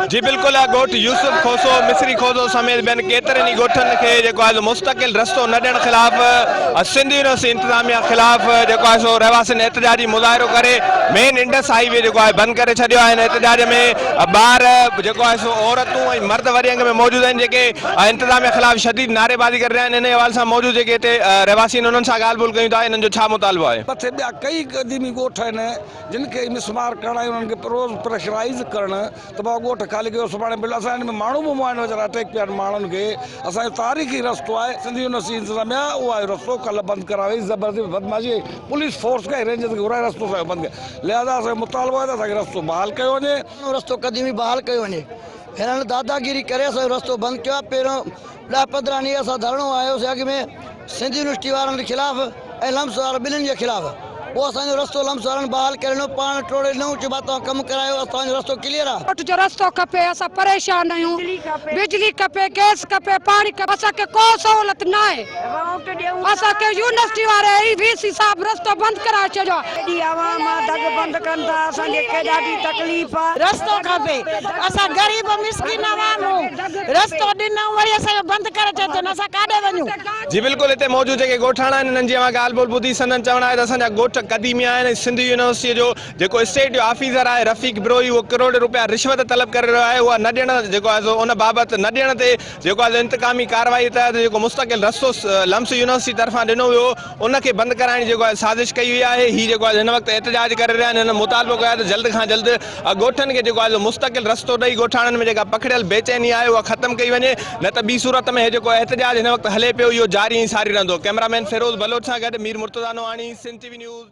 جي بلڪل ڳوٺ يوسف کوسو، مصري کوسو سميت ٻين ڪيترن ئي ڳوٺن کي جيڪو آهي سو مستقل رستو نه ڏيڻ خلاف سنڌ يونيورسٽي انتظاميا خلاف جيڪو آهي سو رهواسين احتجاجي مظاهرو ڪري مين انڊس هائي وي جيڪو آهي بند ڪري ڇڏيو آهي هن احتجاج ۾ ٻار جيڪو آهي سو عورتون ۽ مرد وڏي انگ ۾ موجود آهن جيڪي انتظاميا خلاف شديد نعريبازي ڪري رهيا آهن انهي حوالي سان موجود جيڪي هتي رهواسي آهن انهن سان ڳالهه ٻولهه ڪيون ٿا انهن جو ڇا مطالبو آهي. مٿي ٻيا ڪئي قديمي ڳوٺ آهن جن کي مسمار ڪرڻ ۽ انهن کي روز پريشرائيز ڪرڻ ته بابا ڳوٺ خالي ڪيو سڀاڻي بل اسان هن ۾ ماڻهو به مئا آهن ويچارا اٽيڪ پيا آهن ماڻهن کي اسان جو تاريخي رستو آهي سنڌ يونيورسٽي انتظاميا اهو آهي رستو ڪلهه بند ڪرائي وئي زبردستي بدمعاشي پوليس فورس کي ۽ رينجرز کي گهرائي رستو اسان جو بند ڪيو لهذا اسان جو مطالبو آهي ته اسان کي رستو بحال ڪيو وڃي. رستو قديمي بحال ڪيو وڃي هنن داداگيري ڪري اسان جو رستو بند ڪيو آهي پهريون ڏهه 15 ڏينهن اسان ڌرڻو هنيوسين اڳ ۾ سنڌ يونيورسٽي وارن جي خلاف ۽ لمس وارن ٻنهين جي خلاف پوء اسان جو رستو لمس وارن بحال ڪري ڏنو پاڻ ٽوڙي ڏنائون چيو ڀا توهان ڪم ڪرايو اسان جو رستو ڪليئر آ. ڳوٺ جو رستو کپي اسان پريشان آهيون بجلي کپي گئس کپي پاڻي کپي اسان کي ڪو سهولت ناهي اسان کي يونيورسٽي واري ۽ وي سي صاحب رستو بند ڪرائي ڇڏيو آ. ايڏي عوام آ دڳ بند ڪن ٿا اسان کي کي ڏاڍي تڪليف آ. رستو کپي اسان غريب مسڪين عوام هون رستو ڏنائون وري اسان جو بند ڪري ڇڏيو اٿن اسان ڪاڏي وڃون. جي بلڪل هتي موجود جيڪي ڳوٺاڻا آهن انهن جي اوهان ڳالهه ٻولهه ٻڌي سندن چوڻ آهي ته اسان جا ڳوٺ قديمي آهن ۽ سنڌ يونيورسٽيء جو جيڪو اسٽيٽ جو آفيسر آهي رفيق بروهي اهو ڪروڙين روپيا رشوت طلب ڪري رهيو آهي اها نه ڏيڻ جيڪو آهي سو ان بابت نه ڏيڻ تي جيڪو آهي سو انتقامي ڪارروائي تحت جيڪو مستقل رستو لمس يونيورسٽي طرفان ڏنو ويو هو ان کي بند ڪرائڻ جي جيڪو آهي سازش ڪئي وئي آهي هي جيڪو آهي هن وقت احتجاج ڪري رهيا آهن هنن مطالبو ڪيو آهي ته جلد کان جلد ڳوٺن کي جيڪو آهي سو مستقل رستو ڏئي ڳوٺاڻن ۾ جيڪا پکڙيل بيچيني آهي اها ختم ڪئي وڃي نه ته ٻي صورت ۾ هي جيڪو احتجاج هن وقت هلي پيو اهو جاري ۽ ساري رهندو ڪئميرا مين فيروز بلوچ سان گڏ Mir Murtaza Nohani Sindh T V news.